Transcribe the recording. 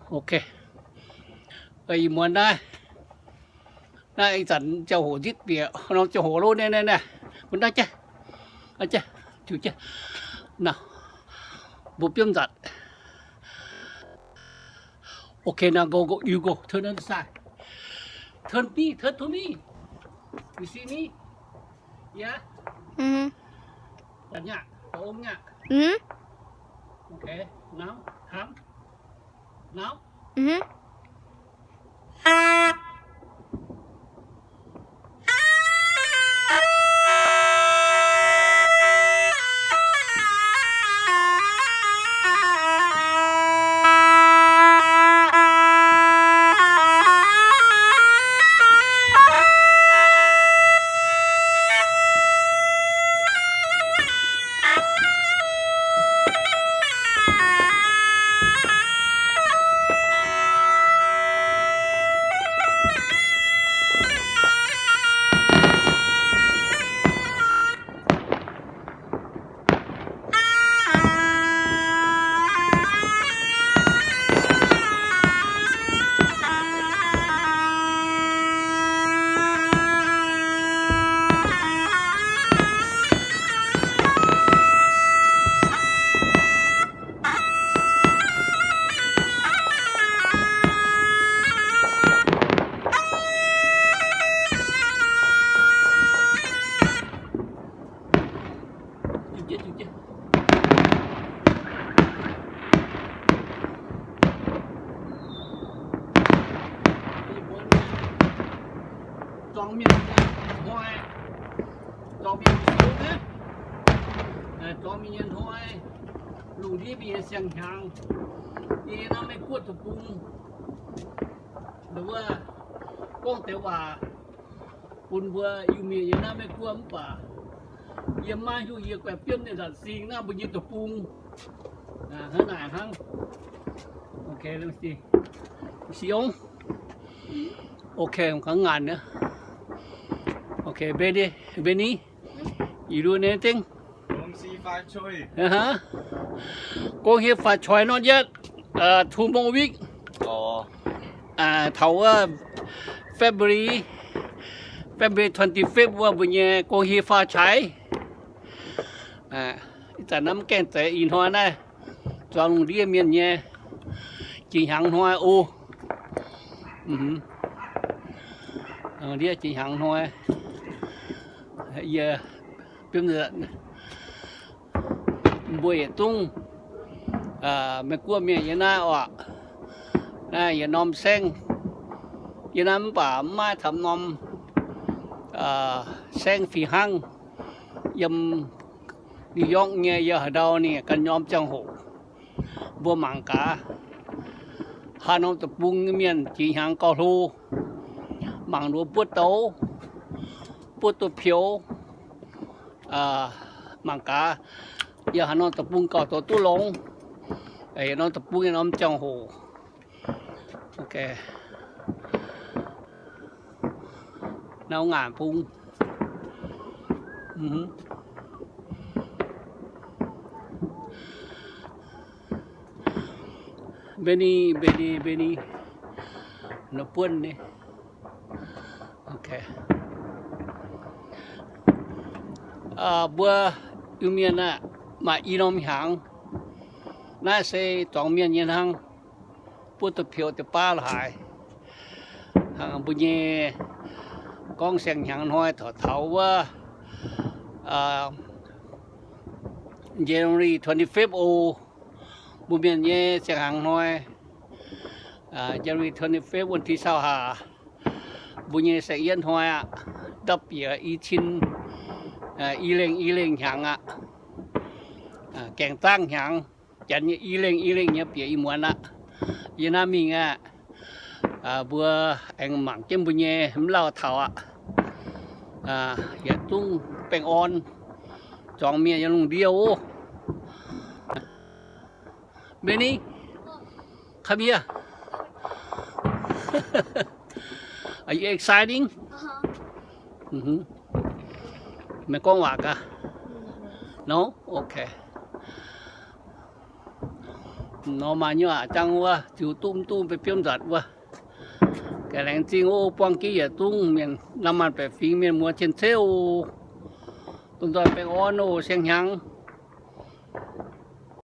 Ok. Ih muonz naaiv, naaiv ih zanc ziangh hoc nzitv bieqc norm ziangh hoc lo naaiv, naaiv, naaiv, mbuo naaiv jiex, ziux jiex, mbuo biomv nzatc. Ok, now go, go, you go, turn on the side. Turn me, turn to me. You see me? Yeah? Mm-hmm. Got nhaqc, got ôm nhaqc. Mm-hmm. Okay, now, come. Now. Mm-hmm. Zuangx mienh nyei hnoi, zuangx mienh nyei hnoi, lungh ndiev mienh nyei siang-hnyangx, yie norm Meiv-Guoqv deic-bung, wuov, gorngv deix waac bun mbuo Iu-Mienh yiem naaiv Meiv-Guoqv mv baac yie maiv hiuv yie guaix biomv nyei nzanc sing naaiv mbuo nyei deic-bung. Hnangv naaic hnangv. Ok, let me see. See, ong. Ok, kangv ngaanc. Ok, Benny, Benny, you do anything? Gong hei fai coy not yet. Two more week. Taux wuov February, February twenty-fifth wuov mbuo nyei gong hei faah caaix. Ih zanc naaiv mv gaengh zeiz ih hnoi naaiv zuangx lungh ndiev mienh nyei jiex hnyangx hnoi o. Ndiev jiex hnyangx hnoi, yie biomv mbuo yietc zungv Meiv-Guoqv mienh yiem naaiv oc. Naaiv yietc norm saengv yiem naaiv mv baac mv maaih camv norm saengv fih hnangv. Yiem New York nyei yiem haaix ndau ninh ganh norm ziangh hoc, mbuo mangc gaax haaix norm deic-bung nyei mienh jiex hnyangx gauh hlo, mangc nduov buov douz, buov douz-pioux. Mangc gaax yiem haaix norm deic-bung gauh zoux duqv longx. Yietc norm deic-bung yietc norm ziangh hoc. Ok. Nau ngaanc bung. Mbenny, Mbenny, Mbenny, nor buonv ni. Ok. Mbuo Iu-Mienh aah, maaih i norm hnyangx. Naaiv se zuangx mienh nyei hnangv. Buov douz-pioux deix baav la'haaix. Mbuo nyei gorngv siang-hnyangx hnoi taux taux wuov January twenty-fifth o, mbuo mienh nyei siang-hnyangx hnoi. January twenty-fifth วันที่ซาวห้า mbuo nyei saeng-yietv hnoi aqv. Ndapv bieqc i cin, i lengh i lengh hnyangx aqv. Gaengh zaangv hnyangx, janx nyei i lengh i lengh nyei bieqc i muonz aqv. Yie naaiv mingh aeqv, mbuo aengx mangc jienv mbuo nyei mv lauh taux aqv. Yietc zungv baengh orn, zuangx mienh yiem lungh ndiev oc. Benny, come here. Are you exciting? Meih gorngv waac gaax? No? Ok. Nor maaih nyuv aqc jangv wuov, ziux duqv mv duqv mv bei biomv nzatc wuov. Ga'laengz zingh o, buangh jienv yietc zungv mienh, lamh maanh baeqc fingx mienh muoz cien-ceqv o. Dongh nzoih baengh orn o, siang-hnyangx.